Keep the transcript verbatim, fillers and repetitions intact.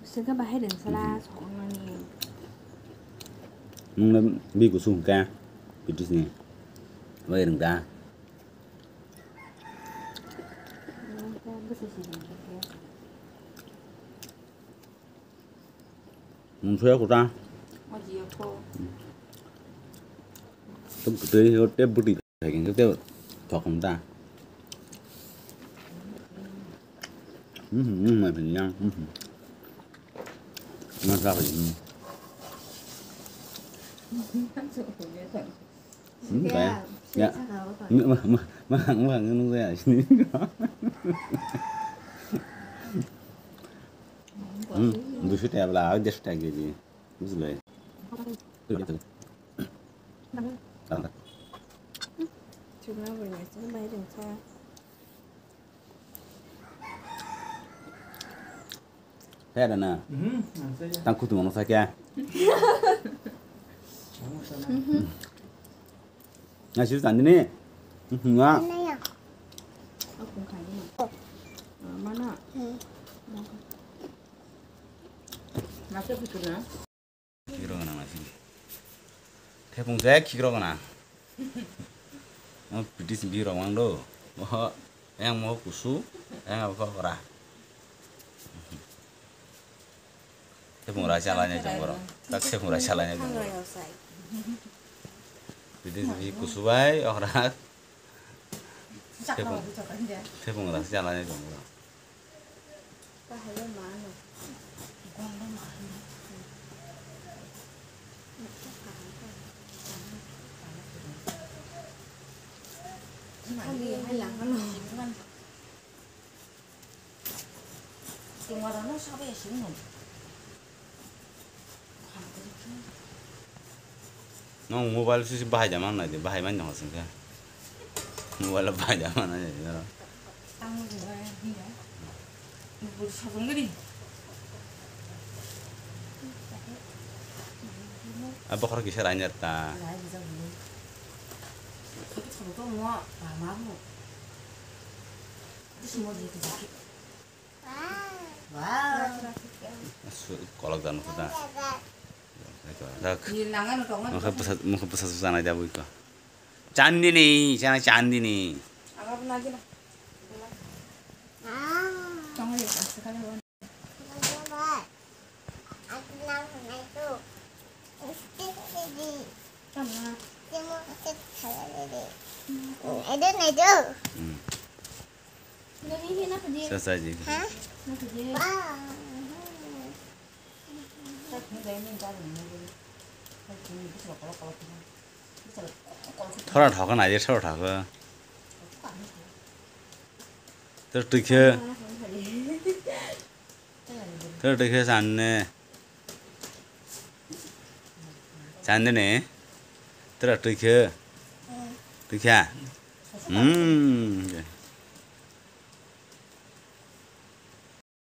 Sengkhe bahai rwngsala soknani. Nwng bi kusu hwnkha, British ni. Bai rwngda. Nwng soya kuta. Tum kutui ho te buti. Hai khe tei thok hwn ta. Mhm, mhm, mai phai yang. Mhm. Ma sa phai. Mhm. Hmm, kaya. Ya. Ma, ma, ma, ma, ma, ma, ya, sini. Hmm, duiso taka bla, dersho taka keji. Bujlai. Chukna bo ni aswk bai rwngkha. Kaya da na? Mhm, nang saya. Tang kutung ano sakya. Nang saya. Mhm. Na siru tandini? Mhm, nga. Aku kaya na. Mana? Hmm. Masa betul na? Khikro gwnang naising. Thepung je khikro gwnang. Mo British birok mang do. Mo yang mo kusu, yang abo kok ora. Thepung ra chala nya jong boro. Tak thepung ra chala nya jong boro. British bi kusu bai okra. Thepung, thepung ra chala nya jong boro. Nwng mobile sisi bahai da man nai de, bahai man nang sing khe. Mobile bahai da man nai de. A bokhorok kisa rainjar ta. Kolok dan kota. Dak. Mokhe bwsa, mokhe bwsa su janai da bui ko. Chandini, chana Chandini. Hmm. Sa, sa, ji. Thora thok na, ye thora thok. Ter twi khe. Ter twi khe sanne. Sanne ne. Ter twi khe. Twi kha. Hmm.